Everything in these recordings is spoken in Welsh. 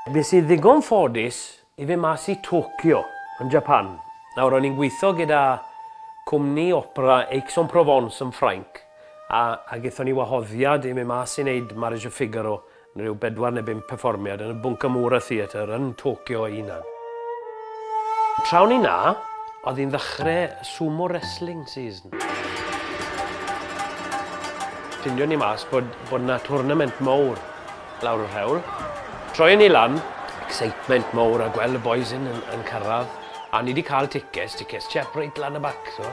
Fues i ddigon ffodus i fynd mas i Tokyo yn Japan. Nawr, o'n i'n gweithio gyda cwmni opera Aix-en-Provence yn Ffrainc, a, a gaethon ni wahoddiad i mynd mas i wneud Marriage of Figaro yn rhyw bedwar neu bump perfformiad yn y Bunkamura Theatre yn Tokyo ei hunan. Tra o'n i 'na, oedd hi'n ddechrau sumo wrestling season. Ffindion ni mas bod, bod 'na tournament mawr lawr yr hewl. Troion ni lan, excitement mawr a gweld y boys yn, yn, yn cyrraedd. A ni wedi cael tickets, tickets chep reit lan y bac. So.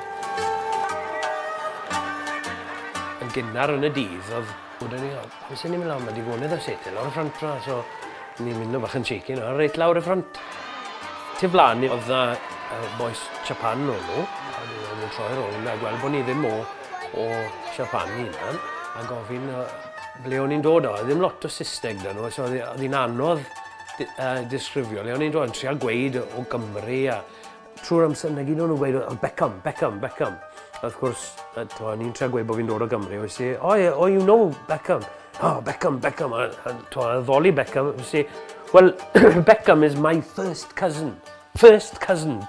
Yn gynnar yn y dydd, oedd bod ni, pam sy'n ni'n mynd lawr, mae digonedd o sete lawr y ffrant yma, so ni'n mynd o bach yn shaky, no, reit lawr y ffrant. Tu flaen ni, oedd na boys Japan o'n nhw, a o'n nhw'n troi rownd a gweld bod ni ddim o, o Japan ni hunan, a gofyn ble o'n i'n dod o. Oedd ddim lot o Saesneg 'da nhw, so oedd hi'n anodd disgrifio le o'n i'n dod, yn trial gweud o Gymru a trwy'r amser 'na gyd o'n nhw'n gweud oedd Beckham, Beckham, Beckham. A wrth gwrs, o'n i'n trial gweud bod fi'n dod o Gymru, oes i, oh, yeah, oh, you know Beckham. Oh, Beckham, Beckham. A, a, to, a ddoli Beckham, oes i, well, Beckham is my first cousin. First cousin,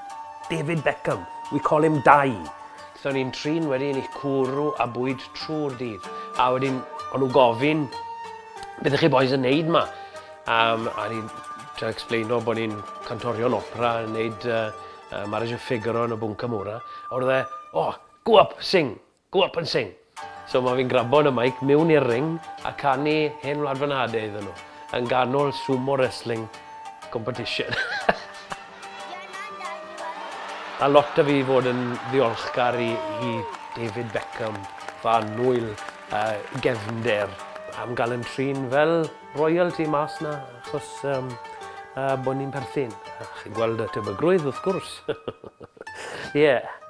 David Beckham. We call him Dai. So ni'n trin wedyn i cwrw a bwyd trwy'r dydd. A wedyn, o'n nhw'n gofyn, beth ych chi boys yn neud ma? A ni'n trio explaino bod ni'n cantorion opera yn neud Marriage of Figaro yn y Bunkamura. A oedd e, "Oh, go up, sing, go up and sing." So mae fi'n grabo yn y mic mewn i'r ring a canu Hen Wlad Fy Nhadau iddyn nhw yn ganol sumo wrestling competition. A lot o fi fod yn ddiolchgar i David Beckham, fy annwyl gefnder, am gael yn trin fel royalty mas na, achos bod ni'n perthyn. A chi'n gweld y tebygrwydd, wrth gwrs. Ie. Yeah.